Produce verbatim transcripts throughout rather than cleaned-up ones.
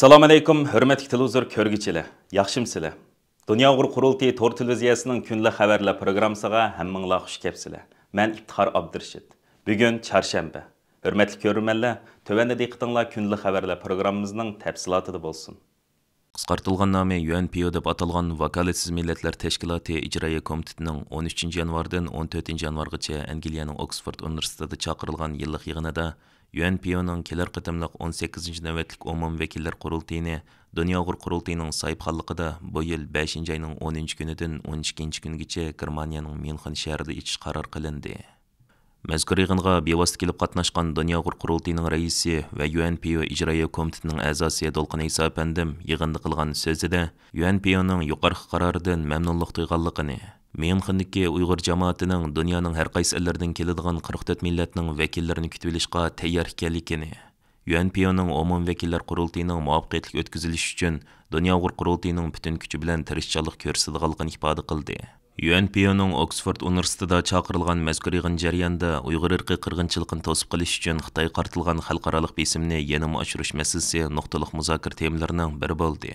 ئەسسالامۇئەلەيكۇم، ھۆرمەتلىك تېلېۋىزور كۆرگۈچىلەر، ياخشىمۇسىلەر؟ دۇنيا ئۇيغۇر قۇرۇلتىيى تور تېلېۋىزىيەسىنىڭ كۈندىلىك خەۋەرلەر پروگراممىسىغا ھەممىڭلار خۇش كەپسىلەر. مەن ئىپتىخار ئابدۇرېشىت. بۈگۈن چارشەنبە. ھۆرمەتلىك كۆرۈرمەنلەر، تۆۋەندە دىققىتىڭلار كۈندىلىك خەۋەرلەر پروگراممىمىزنىڭ تەپسىلاتىدا بولسۇن. قىسقارتىلغان نامى يۈ ئېن پىي ئو دەپ ئاتالغان ۋاكالەتسىز مىللەتلەر تەشكىلاتى ئىجرائىيە كومىتېتىنىڭ ئون ئۈچىنچى يانۋاردىن ئون تۆتىنچى يانۋارغىچە ئەنگلىيەنىڭ ئوكسفورد ئۇنىۋېرسىتېتىدا چاقىرىلغان يىللىق يىغىنىدا يۈ ئېن پىي ئو نىڭ كېلەر قېتىملىق ئون سەككىزىنچى نۆۋەتلىك ئومۇمىي ۋەكىللەر قۇرۇلتىيىنى دۇنيا ئۇيغۇر قۇرۇلتىيىنىڭ ساھىبخانلىقىدا بۇ يىل بەشىنچى ئاينىڭ ئون ئۈچىنچى كۈنىدىن ئون ئىككىنچى كۈنىگىچە گېرمانىيەنىڭ ميۇنخېن شەھىرىدە ئېچىش قارار قىلىندى. مەزكۇر يىغىنغا بىۋاسىتە كېلىپ قاتناشقان دۇنيا ئۇيغۇر قۇرۇلتىيىنىڭ رەئىسى ۋە يۈ ئېن پىي ئو ئىجرائىيە كومىتېتىنىڭ ئەزاسى دولقۇن ئەيسا ئەپەندىم يىغىندا قىلغان سۆزىدە، يۈ ئېن پىي ئو نىڭ يۇقىرىقى قارارىدىن مەمنۇنلۇق تۇيغانلىقىنى، ميۇنخېندىكى ئۇيغۇر جامائىتىنىڭ دۇنيانىڭ ھەر قايسى ئەللىرىدىن كېلىدىغان قىرىق تۆت مىللەتنىڭ ۋەكىللىرىنى كۈتۈۋېلىشقا تەييار ئىكەنلىكىنى، يۈ ئېن پىي ئو نىڭ ئومۇمىي ۋەكىللەر قۇرۇلتىيىنىڭ مۇۋەپپەقىيەتلىك ئۆتكۈزۈلۈشى ئۈچۈن دۇنيا ئۇيغۇر قۇرۇلتىيىنىڭ پۈتۈن كۈچى بىلەن تىرىشچانلىق كۆرسىتىدىغانلىقىنى ئىپادە قىلدى. يۈ ئېن پىي ئو نىڭ ئوكسفورد ئۇنىۋېرسىتېتىدا چاقىرىلغان مەزكۇر يىغىن جەريانىدا ئۇيغۇر ئىرقىي قىرغىنچىلىقىنى توسۇپ قېلىش ئۈچۈن خىتايغا قارىتىلغان خەلقئارالىق بېسىمنى يەنىمۇ ئاشۇرۇش مەسىلىسى نۇقتىلىق مۇزاكىرە تېمىلىرىنىڭ بىرى بولدى.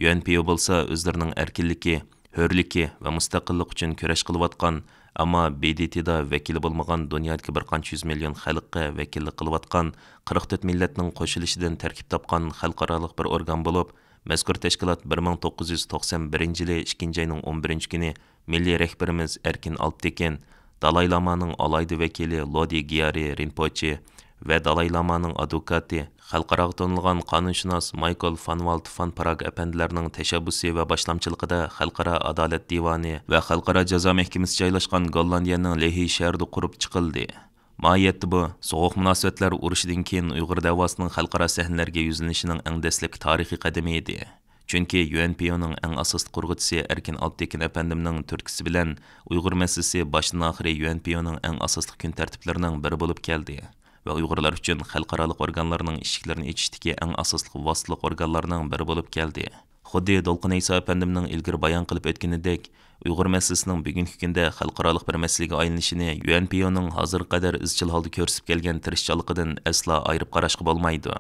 يۈ ئېن پىي ئو بولسا ئۆزلىرىنىڭ ئەركىنلىكى، ھۆرلۈكى ۋە مۇستەقىللىقى ئۈچۈن كۈرەش قىلىۋاتقان، ئەمما ب د ت دا ۋەكىلى بولمىغان دۇنيادىكى بىر قانچە يۈز مىليون خەلققە ۋەكىللىك قىلىۋاتقان قىرىق تۆت مىللەتنىڭ قوشۇلۇشىدىن تەركىب تاپقان خەلقئارالىق بىر ئورگان بولۇپ، مەزكۇر تەشكىلات بىر مىڭ توققۇز يۈز توقسان بىرىنچى يىلى ئىككىنچى ئاينىڭ ئون بىرىنچى كۈنى مىللىي رەھبىرىمىز ئەركىن ئالپتېكىن، دالاي لامانىڭ ئالاھىدە ۋەكىلى لودى گيارى رىنپوچې ۋە دالاي لامانىڭ ئادۋوكاتى، خەلقئاراغا تونۇلغان قانۇنشۇناس مايكل فانۋالت فان پراگ ئەپەندىلەرنىڭ تەشەببۇسى ۋە باشلامچىلىقىدا خەلقئارا ئادالەت دىۋانى ۋە خەلقئارا جازا مەھكىمىسى جايلاشقان گوللاندىيەنىڭ لېھېي شەھىرىدە قۇرۇپ چىقىلدى. ماھىيەتتە بۇ، سوغۇق مۇناسىۋەتلەر ئۇرۇشىدىن كېيىن ئۇيغۇر دەۋاسىنىڭ خەلقئارا سەھنىلەرگە يۈزلىنىشىنىڭ ئەڭ دەسلەپكى تارىخىي قەدىمى ئىدى. چۈنكى يۈ ئېن پىي ئو نىڭ ئەڭ ئاساسلىق قۇرغۇچىسى ئەركىن ئالپتېكىن ئەپەندىمنىڭ تۈرتكىسى بىلەن ئۇيغۇر مەسىلىسى باشتىن ئاخىرى يۈ ئېن پىي ئو نىڭ ئەڭ ئاساسلىق كۈن تەرتىپلىرىنىڭ بىرى بولۇپ كەلدى ۋە ئۇيغۇرلار ئۈچۈن خەلقئارالىق ئورگانلارنىڭ ئىشىكلىرىنى ئېچىشتىكى ئەڭ ئاساسلىق ۋاسىتىلىق ئورگانلارنىڭ بىرى بولۇپ كەلدى. خۇددى دولقۇن ئەيسا ئەپەندىمنىڭ ئىلگىرى بايان قىلىپ ئۆتكىنىدەك، ئۇيغۇر مەسىلىسىنىڭ بۈگۈنكى كۈندە خەلقئارالىق بىر مەسىلىگە ئايلىنىشىنى يۈ ئېن پىي ئو نىڭ ھازىرغا قەدەر ئىزچىل ھالدا كۆرسىتىپ كەلگەن تىرىشچانلىقىدىن ئەسلا ئايرىپ قاراشقا بولمايدۇ.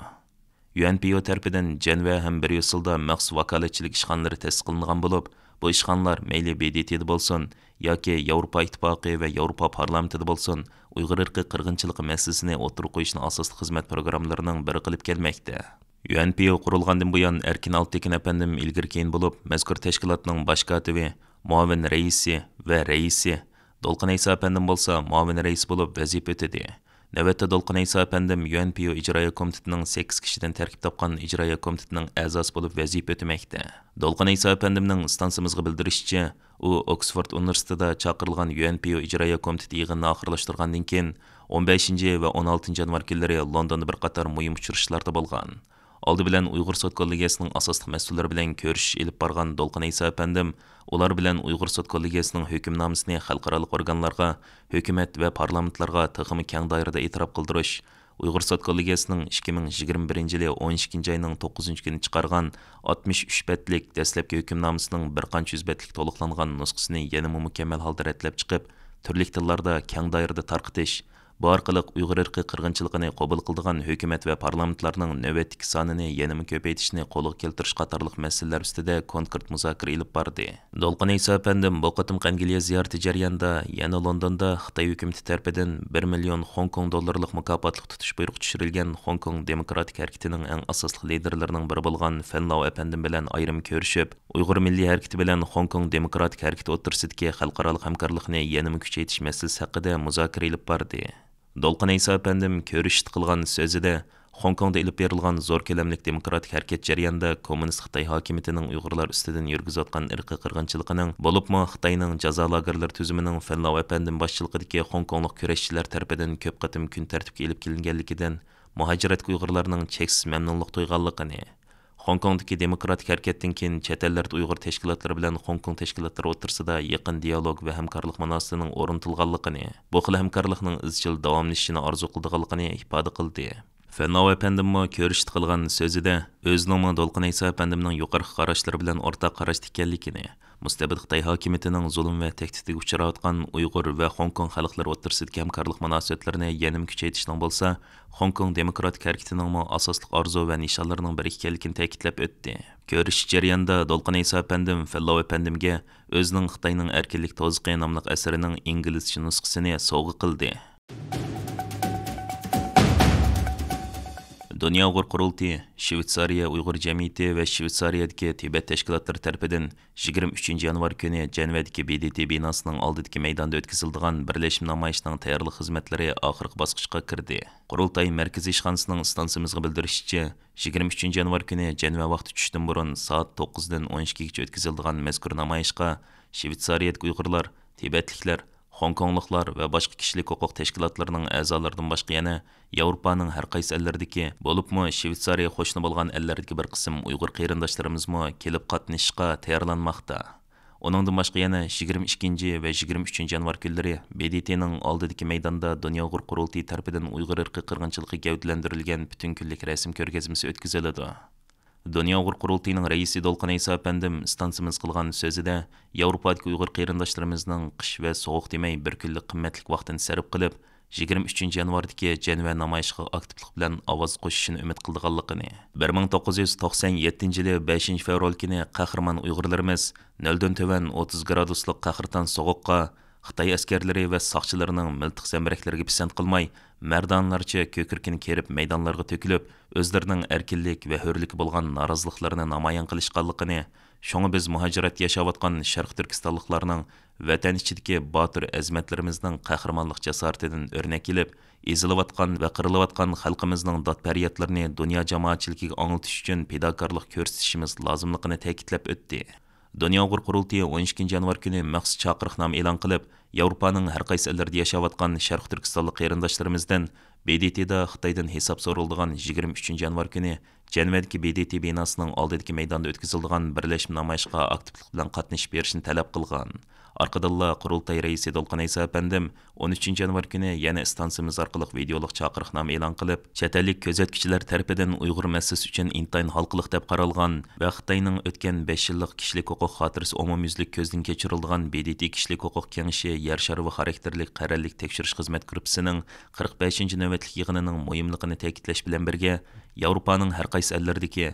يۈ ئېن پىي ئو تەرىپىدىن جەنۋە ھەم بريۇسسېلدا مەخسۇس ۋاكالەتچىلىك ئىشخانىلىرى تەسىس قىلىنغان بولۇپ، بۇ ئىشخانىلار مەيلى ب د ت دا بولسۇن ياكى ياۋروپا ئىتتىپاقى ۋە ياۋروپا پارلامېنتىدا بولسۇن، ئۇيغۇر ئىرقىي قىرغىنچىلىقى مەسىلىسىنى ئوتتۇرىغا قويۇشنى ئاساسلىق خىزمەت پروگراممىلىرىنىڭ بىرى قىلىپ كەلمەكتە. يۈ ئېن پىي ئو قۇرۇلغاندىن بۇيان، ئەركىن ئالپتېكىن ئەپەندىم ئىلگىرى كېيىن بولۇپ، مەزكۇر تەشكىلاتنىڭ باش كاتىپى، مۇئاۋىن رەئىسى ۋە رەئىسى، دولقۇن ئەيسا ئەپەندىم بولسا مۇئاۋىن رەئىس بولۇپ ۋەزىپە ئۆتىدى. نۆۋەتتە دولقۇن ئەيسا ئەپەندىم يۈ ئېن پىي ئو ئىجرائىيە كومىتېتىنىڭ سەككىز كىشىدىن تەركىب تاپقان ئىجرائىيە كومىتېتىنىڭ ئەزاسى بولۇپ ۋەزىپە ئۆتىمەكتە. دولقۇن ئەيسا ئەپەندىمنىڭ ئىستانسىمىزغا بىلدۈرۈشىچە، ئۇ ئوكسفورد ئۇنىۋېرسىتېتىدا چاقىرىلغان يۈ ئېن پىي ئو ئىجرائىيە كومىتېتى يىغىنىنى ئاخىرلاشتۇرغاندىن كېيىن، ئون بەشىنچى ۋە ئون ئالتىنچى يانۋار كۈنلىرى لوندوندا بىر قاتار مۇھىم ئۇچرىشىشلاردا بولغان. ئالدى بىلەن ئۇيغۇر سوت كوللېگىيەسىنىڭ ئاساسلىق مەسئۇللىرى بىلەن كۆرۈشۈش ئېلىپ بارغان دولقۇن ئەيسا ئەپەندىم، ئۇلار بىلەن ئۇيغۇر سوت كوللېگىيەسىنىڭ ھۆكۈمنامىسىنى خەلقئارالىق ئورگانلارغا، ھۆكۈمەت ۋە پارلامېنتلارغا تېخىمۇ كەڭ دائىرىدە ئېتىراپ قىلدۇرۇش، ئۇيغۇر سوت كوللېگىيەسىنىڭ ئىككى مىڭ يىگىرمە بىرىنچى يىلى ئون ئىككىنچى ئاينىڭ توققۇزىنچى كۈنى چىقارغان ئاتمىش ئۈچ بەتلىك دەسلەپكى ھۆكۈمنامىسىنىڭ بىر قانچە يۈز بەتلىك تولۇقلانغان نۇسخىسىنى يەنىمۇ مۇكەممەل ھالدا رەتلەپ چىقىپ، تۈرلۈك تىللاردا كەڭ دائىرىدە تارقىتىش، بۇ ئارقىلىق ئۇيغۇر ئىرقىي قىرغىنچىلىقىنى قوبۇل قىلىدىغان ھۆكۈمەت ۋە پارلامېنتلارنىڭ نۆۋەتتىكى سانىنى يەنىمۇ كۆپەيتىشنى قولغا كەلتۈرۈش قاتارلىق مەسىلىلەر ئۈستىدە كونكرېت مۇزاكىرە ئېلىپ باردى. دولقۇن ئەيسا ئەپەندىم بۇ قېتىمقى ئەنگلىيە زىيارىتى جەريانىدا يەنە لوندوندا خىتاي ھۆكۈمىتى تەرىپىدىن بىر مىليون خوڭكوڭ دوللارلىق مۇكاپاتلىق تۇتۇش بۇيرۇقى چۈشۈرۈلگەن خوڭكوڭ دېموكراتىك ھەرىكىتىنىڭ ئەڭ ئاساسلىق لىدېرلىرىنىڭ بىرى بولغان فېنلاۋ ئەپەندىم بىلەن ئايرىم كۆرۈشۈپ، ئۇيغۇر مىللىي ھەرىكىتى بىلەن خوڭكوڭ دېموكراتىك ھەرىكىتى ئوتتۇرىسىدىكى خەلقئارالىق ھەمكارلىقنى يەنىمۇ كۈچەيتىش مەسىلىسى ھەققىدە مۇزاكىرە ئېلىپ باردى. دولقۇن ئەيسا ئەپەندىم كۆرۈشۈشتە قىلغان سۆزىدە، خوڭكوڭدا ئېلىپ بېرىلغان زور كۆلەملىك دېموكراتىك ھەرىكەت جەريانىدا كوممۇنىست خىتاي ھاكىمىيىتىنىڭ ئۇيغۇرلار ئۈستىدىن يۈرگۈزۈۋاتقان ئىرقىي قىرغىنچىلىقىنىڭ، بولۇپمۇ خىتاينىڭ جازا لاگېرلىرى تۈزۈمىنىڭ فېنلاۋ ئەپەندىم باشچىلىقىدىكى خوڭكوڭلۇق كۈرەشچىلەر تەرىپىدىن كۆپ قېتىم كۈن تەرتىپكە ئېلىپ كېلىنگەنلىكىدىن، مۇھاجىرەتتىكى ئۇيغۇرلارنىڭ چەكسىز مەمنۇنلۇق تۇيغانلىقىنى، خوڭكوڭدىكى دېموكراتىك ھەرىكەتتىن كېيىن چەت ئەللەردە ئۇيغۇر تەشكىلاتلىرى بىلەن خوڭكوڭ تەشكىلاتلىرى ئوتتۇرىسىدا يېقىن دىيالوگ ۋە ھەمكارلىق مۇناسىۋىتىنىڭ ئورنىتىلغانلىقىنى، بۇ خىل ھەمكارلىقنىڭ ئىزچىل داۋاملىشىشىنى ئارزۇ قىلىدىغانلىقىنى ئىپادە قىلدى. فەنناۋ ئەپەندىممۇ كۆرۈشتە قىلغان سۆزىدە ئۆزىنىڭمۇ دولقۇن ئەيسا ئەپەندىمنىڭ يۇقىرىقى قاراشلىرى بىلەن ئورتاق قاراشتا ئىكەنلىكىنى، مۇستەبىت خىتاي ھاكىمىيىتىنىڭ زۇلۇم ۋە تەھدىتىگە ئۇچراۋاتقان ئۇيغۇر ۋە خوڭكوڭ خەلقلىرى ئوتتۇرىسىدىكى ھەمكارلىق مۇناسىۋەتلىرىنى يەنىمۇ كۈچەيتىشنىڭ بولسا، خوڭكوڭ دېموكراتىك ھەرىكىتىنىڭمۇ ئاساسلىق ئارزۇ ۋە نىشانلىرىنىڭ بىرى ئىكەنلىكىنى تەكىتلەپ ئۆتتى. كۆرۈشۈش جەريانىدا دولقۇن ئەيسا ئەپەندىم فەنناۋ ئەپەندىمگە ئۆزىنىڭ خىتاينىڭ ئەركىنلىك توزىقى ناملىق ئەسىرىنىڭ ئىنگلىزچە نۇسخىسىنى سوۋغا قىلدى. دۇنيا ئۇيغۇر قۇرۇلتىيى، شۋېتسارىيە ئۇيغۇر جەمئىيىتى ۋە شۋېتسارىيەدىكى تىبەت تەشكىلاتلىرى تەرىپىدىن يىگىرمە ئۈچىنچى يانۋار كۈنى جەنۋەدىكى ب د ت بىناسىنىڭ ئالدىدىكى مەيداندا ئۆتكۈزۈلىدىغان بىرلەشمە نامايىشنىڭ تەييارلىق خىزمەتلىرى ئاخىرقى باسقۇچقا كىردى. قۇرۇلتاي مەركىزىي ئىشخانىسىنىڭ ئىستانسىمىزغا بىلدۈرۈشىچە، يىگىرمە ئۈچىنچى يانۋار كۈنى جەنۋە ۋاقتى چۈشتىن بۇرۇن سائەت توققۇزدىن ئون ئىككىگىچە ئۆتكۈزۈلىدىغان مەزكۇر نامايىشقا شۋېتسارىيەدىكى ئۇيغۇرلار، تىبەتلىكلەر، خوڭكوڭلۇقلار ۋە باشقا كىشىلىك ھوقۇق تەشكىلاتلىرىنىڭ ئەزالىرىدىن باشقا يەنە ياۋروپانىڭ ھەر قايسى ئەللىرىدىكى، بولۇپمۇ شۋېتسارىيە قوشنا بولغان ئەللەردىكى بىر قىسىم ئۇيغۇر قېرىنداشلىرىمىزمۇ كېلىپ قاتنىشىشقا تەييارلانماقتا. ئۇنىڭدىن باشقا يەنە يىگىرمە ئىككىنچى ۋە يىگىرمە ئۈچىنچى يانۋار كۈنلىرى ب د ت نىڭ ئالدىدىكى مەيداندا دۇنيا ئۇيغۇر قۇرۇلتىيى تەرىپىدىن ئۇيغۇر ئىرقىي قىرغىنچىلىقى گەۋدىلەندۈرۈلگەن پۈتۈن كۈنلۈك رەسىم كۆرگەزمىسى ئۆتكۈزۈلىدۇ. دۇنيا ئۇيغۇر قۇرۇلتىيىنىڭ رەئىسى دولقۇن ئەيسا ئەپەندىم ئىستانسىمىز قىلغان سۆزىدە، ياۋروپادىكى ئۇيغۇر قېرىنداشلىرىمىزنىڭ قىش ۋە سوغۇق دېمەي بىر كۈنلۈك قىممەتلىك ۋاقتىنى سەرپ قىلىپ، يىگىرمە ئۈچىنچى يانۋاردىكى جەنۋە نامايىشىغا ئاكتىپلىق بىلەن ئاۋاز قوشۇشىنى ئۈمىد قىلىدىغانلىقىنى، بىر مىڭ توققۇز يۈز توقسەن يەتتىنچى يىلى بەشىنچى فېۋرال كۈنى قەھرىمان ئۇيغۇرلىرىمىز نۆلدىن تۆۋەن ئوتتۇز گرادۇسلۇق قەھرىتان سوغۇققا، خىتاي ئەسكەرلىرى ۋە ساقچىلىرىنىڭ مىلتىق زەمبىرەكلىرىگە پىسەنت قىلماي، مەردانىلەرچە كۆكرىكىنى كېرىپ مەيدانلارغا تۆكۈلۈپ، ئۆزلىرىنىڭ ئەركىنلىك ۋە ھۆرلۈككە بولغان نارازىلىقلىرىنى نامايان قىلىشقانلىقىنى، شۇڭا بىز مۇھاجىرەتتە ياشاۋاتقان شەرقىي تۈركىستانلىقلارنىڭ ۋەتەن ئىچىدىكى باتۇر ئەزىمەتلىرىمىزنىڭ قەھرىمانلىق جاسارىتىدىن ئۆرنەك ئېلىپ، ئېزىلىۋاتقان ۋە قىرىلىۋاتقان خەلقىمىزنىڭ داد-پەريادلىرىنى دۇنيا جامائەتچىلىكىگە ئاڭلىتىش ئۈچۈن پىداكارلىق كۆرسىتىشىمىز لازىملىقىنى تەكىتلەپ ئۆتتى. دۇنيا ئۇيغۇر قۇرۇلتىيى ئون ئىككىنچى يانۋار كۈنى مەخسۇس چاقىرىقنامە ئېلان قىلىپ، ياۋروپانىڭ ھەر قايسى ئەللىرىدە ياشاۋاتقان شەرقىي تۈركىستانلىق قېرىنداشلىرىمىزدىن ب د ت دا خىتايدىن ھېساب سورىلىدىغان يىگىرمە ئۈچىنچى يانۋار كۈنى جەنۋەدىكى ب د ت بىناسىنىڭ ئالدىدىكى مەيداندا ئۆتكۈزۈلىدىغان بىرلەشمە نامايىشقا ئاكتىپلىق بىلەن قاتنىشىپ بېرىشنى تەلەپ قىلغان. ئارقىدىنلا قۇرۇلتاي رەئىسى دولقۇن ئەيسا ئەپەندىم ئون ئۈچىنچى يانۋار كۈنى يەنە ئىستانسىمىز ئارقىلىق ۋىدېئولۇق چاقىرىقنامە ئېلان قىلىپ، چەت ئەللىك كۆزەتكۈچىلەر تەرىپىدىن ئۇيغۇر مەسىلىسى ئۈچۈن ئىنتايىن ھالقىلىق دەپ قارالغان ۋە خىتاينىڭ ئۆتكەن بەش يىللىق كىشىلىك ھوقۇق خاتىرىسى ئومۇميۈزلۈك كۆزدىن كەچۈرۈلىدىغان ب د ت كىشىلىك ھوقۇق كېڭىشى يەر شارى خاراكتېرلىك قەرەللىك تەكشۈرۈش خىزمەت گۇرۇپپىسىنىڭ قىرىق بەشىنچى نۆۋەتلىك يىغىنىنىڭ مۇھىملىقىنى تەكىتلەش بىلەن بىرگە، ياۋروپانىڭ ھەر قايسى ئەللىرىدىكى،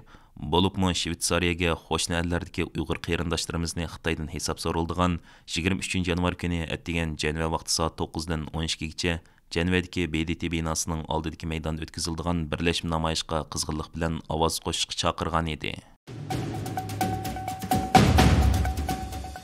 بولۇپمۇ شۋېتسارىيەگە قوشنا ئەللەردىكى ئۇيغۇر قېرىنداشلىرىمىزنى خىتايدىن ھېساب سورىلىدىغان يىگىرمە ئۈچىنچى يانۋار كۈنى ئەتىگەن جەنۋە ۋاقتى سائەت توققۇزدىن ئون ئىككىگىچە جەنۋەدىكى ب د ت بىناسىنىڭ ئالدىدىكى مەيداندا ئۆتكۈزۈلىدىغان بىرلەشمە نامايىشقا قىزغىنلىق بىلەن ئاۋاز قوشۇشقا چاقىرغان ئىدى.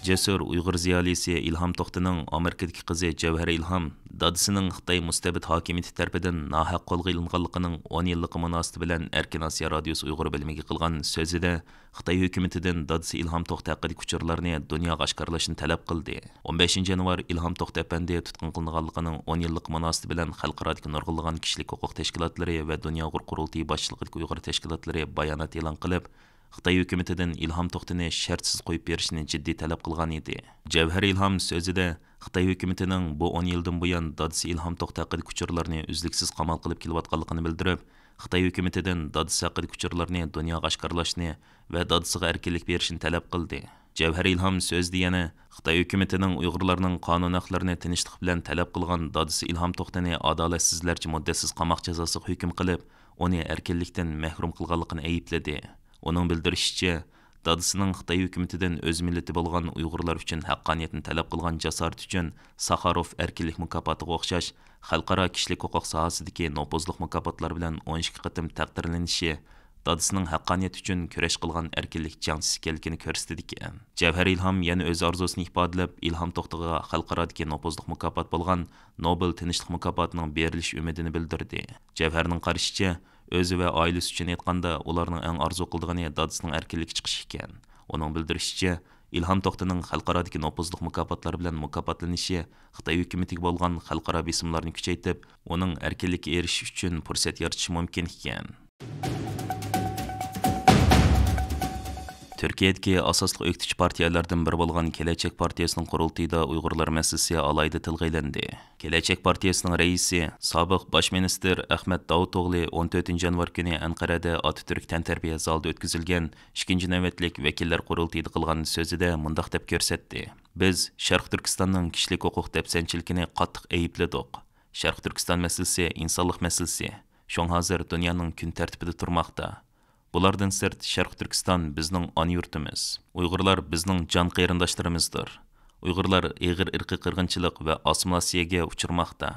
جەسۇر ئۇيغۇر زىيالىيسى ئىلھام توختىنىڭ ئامېرىكىدىكى قىزى جەۋھەر ئىلھام دادىسىنىڭ خىتاي مۇستەبىت ھاكىمىيىتى تەرىپىدىن ناھەق قولغا ئېلىنغانلىقىنىڭ ئون يىللىقى مۇناسىۋىتى بىلەن ئەركىن ئاسىيا رادىيوسى ئۇيغۇر بۆلۈمىگە قىلغان سۆزىدە، خىتاي ھۆكۈمىتىدىن دادىسى ئىلھام توختى ھەققىدىكى ئۇچۇرلارنى دۇنياغا ئاشكارىلاشنى تەلەپ قىلدى. ئون بەشىنچى يانۋار ئىلھام توختى ئەپەندى تۇتقۇن قىلىنغانلىقىنىڭ ئون يىللىقى مۇناسىۋىتى بىلەن خەلقئارادىكى نۇرغۇنلىغان كىشىلىك ھوقۇق تەشكىلاتلىرى ۋە دۇنيا ئۇيغۇر قۇرۇلتىيى باشچىلىقىدىكى ئۇيغۇر تەشكىلاتلىرى بايانات ئېلان قىلىپ، خىتاي ھۆكۈمىتىدىن ئىلھام توختىنى شەرتسىز قويۇپ بېرىشنى جىددىي تەلەپ قىلغان ئىدى. جەۋھەر ئىلھام سۆزىدە، خىتاي ھۆكۈمىتىنىڭ بۇ ئون يىلدىن بۇيان دادىسى ئىلھام توختى ھەققىدىكى ئۇچۇرلارنى ئۈزلۈكسىز قامال قىلىپ كېلىۋاتقانلىقىنى بىلدۈرۈپ، خىتاي ھۆكۈمىتىدىن دادىسى ھەققىدىكى ئۇچۇرلارنى دۇنياغا ئاشكارىلاشنى ۋە دادىسىغا ئەركىنلىك بېرىشنى تەلەپ قىلدى. جەۋھەر ئىلھام سۆزىدە يەنە خىتاي ھۆكۈمىتىنىڭ ئۇيغۇرلارنىڭ قانۇن ھەقلىرىنى تىنچلىق بىلەن تەلەپ قىلغان دادىسى ئىلھام توختىنى ئادالەتسىزلەرچە مۇددەتسىز قاماق جازاسىغا ھۆكۈم قىلىپ، ئۇنى ئەركىنلىكتىن مەھرۇم قىلغانلىقىنى ئەيىبلىدى. ئۇنىڭ بىلدۈرۈشىچە، دادىسىنىڭ خىتاي ھۆكۈمىتىدىن ئۆز مىللىتى بولغان ئۇيغۇرلار ئۈچۈن ھەققانىيەتنى تەلەپ قىلغان جاسارىتى ئۈچۈن ساخاروف ئەركىنلىك مۇكاپاتىغا ئوخشاش خەلقئارا كىشىلىك ھوقۇق ساھەسىدىكى نوپۇزلۇق مۇكاپاتلار بىلەن ئون ئىككى قېتىم تەقدىرلىنىشى دادىسىنىڭ ھەققانىيەت ئۈچۈن كۈرەش قىلغان ئەركىنلىك جەڭچىسى ئىكەنلىكىنى كۆرسىتىدىكەن. جەۋھەر ئىلھام يەنە ئۆز ئارزۇسىنى ئىپادىلەپ، ئىلھام توختىغا خەلقئارادىكى نوپۇزلۇق مۇكاپات بولغان نوبېل تىنچلىق مۇكاپاتىنىڭ بېرىلىش ئۈمىدىنى بىلدۈردى. جەۋھەرنىڭ قارىشىچە، ئۆزى ۋە ئائىلىسى ئۈچۈن ئېيتقاندا، ئۇلارنىڭ ئەڭ ئارزۇ قىلىدىغىنى دادىسىنىڭ ئەركىنلىككە چىقىشى ئىكەن. ئۇنىڭ بىلدۈرۈشىچە، ئىلھام توختىنىڭ خەلقئارادىكى نوپۇزلۇق مۇكاپاتلار بىلەن مۇكاپاتلىنىشى خىتاي ھۆكۈمىتىگە بولغان خەلقئارا بېسىملارنى كۈچەيتىپ، ئۇنىڭ ئەركىنلىككە ئېرىشىشى ئۈچۈن پۇرسەت يارىتىشى مۇمكىن ئىكەن. تۈركىيەدىكى ئاساسلىق ئۆكتىچى پارتىيەلەردىن بىرى بولغان كېلەچەك پارتىيەسىنىڭ قۇرۇلتىيىدا ئۇيغۇرلار مەسىلىسى ئالاھىدە تىلغا ئېلىندى. كېلەچەك پارتىيەسىنىڭ رەئىسى، سابىق باش مىنىستىر ئەخمەت داۋۇتئوغلى ئون تۆتىنچى يانۋار كۈنى ئەنقەرەدە ئاتاتۈرك تەنتەربىيە زالىدا ئۆتكۈزۈلگەن ئىككىنچى نۆۋەتلىك ۋەكىللەر قۇرۇلتىيىدا قىلغان سۆزىدە مۇنداق دەپ كۆرسەتتى: بىز شەرقىي تۈركىستاننىڭ كىشىلىك ھوقۇق دەپسەندىچىلىكىنى قاتتىق ئەيىبلىدۇق. شەرقىي تۈركىستان مەسىلىسى ئىنسانلىق مەسىلىسى، شۇڭا ھازىر دۇنيانىڭ كۈن تەرتىپىدە تۇرماقتا. بۇلاردىن سىرت، شەرقىي تۈركىستان بىزنىڭ ئانا يۇرتىمىز. ئۇيغۇرلار بىزنىڭ جان قېرىنداشلىرىمىزدۇر. ئۇيغۇرلار ئېغىر ئىرقىي قىرغىنچىلىق ۋە ئاسسىمىلياتسىيەگە ئۇچرىماقتا.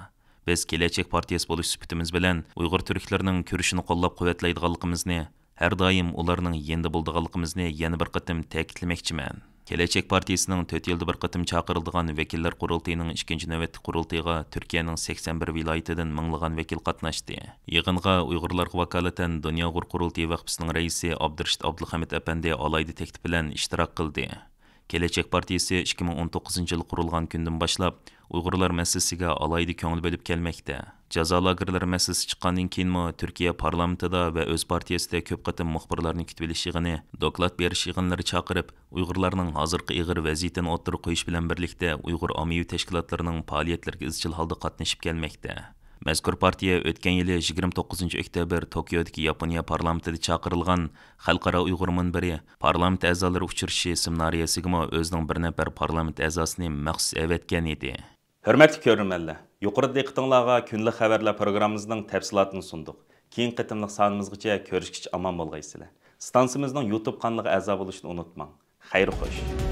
بىز كېلەچەك پارتىيەسى بولۇش سۈپىتىمىز بىلەن ئۇيغۇر تۈركلىرىنىڭ كۈرىشىنى قوللاپ قۇۋۋەتلەيدىغانلىقىمىزنى، ھەر دائىم ئۇلارنىڭ يېنىدا بولىدىغانلىقىمىزنى يەنە بىر قېتىم تەكىتلىمەكچىمەن. كېلەچەك پارتىيىسىنىڭ تۆت يىلدا بىر قېتىم چاقىرىلىدىغان ۋەكىللەر قۇرۇلتىيىنىڭ ئىككىنچى نۆۋەتلىك قۇرۇلتىيىغا تۈركىيەنىڭ سەكسەن بىر ۋىلايىتىدىن مىڭلىغان ۋەكىل قاتناشتى. يىغىنغا ئۇيغۇرلارغا ۋاكالىتەن دۇنيا ئۇيغۇر قۇرۇلتىيى ۋەقپىسىنىڭ رەئىسى ئابدۇرېشىت ئابدۇلخەمىت ئەپەندى ئالاھىدە تەكلىپ بىلەن ئىشتىراك قىلدى. كېلەچەك پارتىيىسى ئىككى مىڭ ئون توققۇزىنچى يىل قۇرۇلغان كۈندىن باشلاپ ئۇيغۇرلار مەسىلىسىگە ئالاھىدە كۆڭۈل بۆلۈپ كەلمەكتە. جازا لاگېرلىرى مەسىلىسى چىققاندىن كېيىنمۇ تۈركىيە پارلامېنتىدا ۋە ئۆز پارتىيەسىدە كۆپ قېتىم مۇخبىرلارنى كۈتۈۋېلىش يىغىنى، دوكلات بېرىش يىغىنلىرى چاقىرىپ، ئۇيغۇرلارنىڭ ھازىرقى ئېغىر ۋەزىيىتىنى ئوتتۇرىغا قويۇش بىلەن بىرلىكتە ئۇيغۇر ئاممىۋى تەشكىلاتلىرىنىڭ پائالىيەتلىرىگە ئىزچىل ھالدا قاتنىشىپ كەلمەكتە. مەزكۇر پارتىيە ئۆتكەن يىلى يىگىرمە توققۇزىنچى ئۆكتەبىر توكيودىكى ياپونىيە پارلامېنتىدا چاقىرىلغان خەلقئارا ئۇيغۇر مۇنبىرى پارلامېنت ئەزالىرى ئۇچرىشىشى سېمىنارىيەسىگىمۇ ئۆزىنىڭ بىر نەپەر پارلامېنت ئەزاسىنى مەخسۇس ئەۋەتكەن ئىدى. ھۆرمەتلىك كۆرۈرمەنلەر، يۇقىرىدا دىققىتىڭلارغا كۈندىلىك خەۋەرلەر پروگراممىمىزنىڭ تەپسىلاتىنى سۇندۇق. كېيىنكى قېتىملىق سانىمىزغىچە كۆرۈشكىچە ئامان بولغايسىلەر. ئىستانسىمىزنىڭ يۇتۇب قانىلىغا ئەزا بولۇشنى ئۇنتۇماڭ. خەير خوش.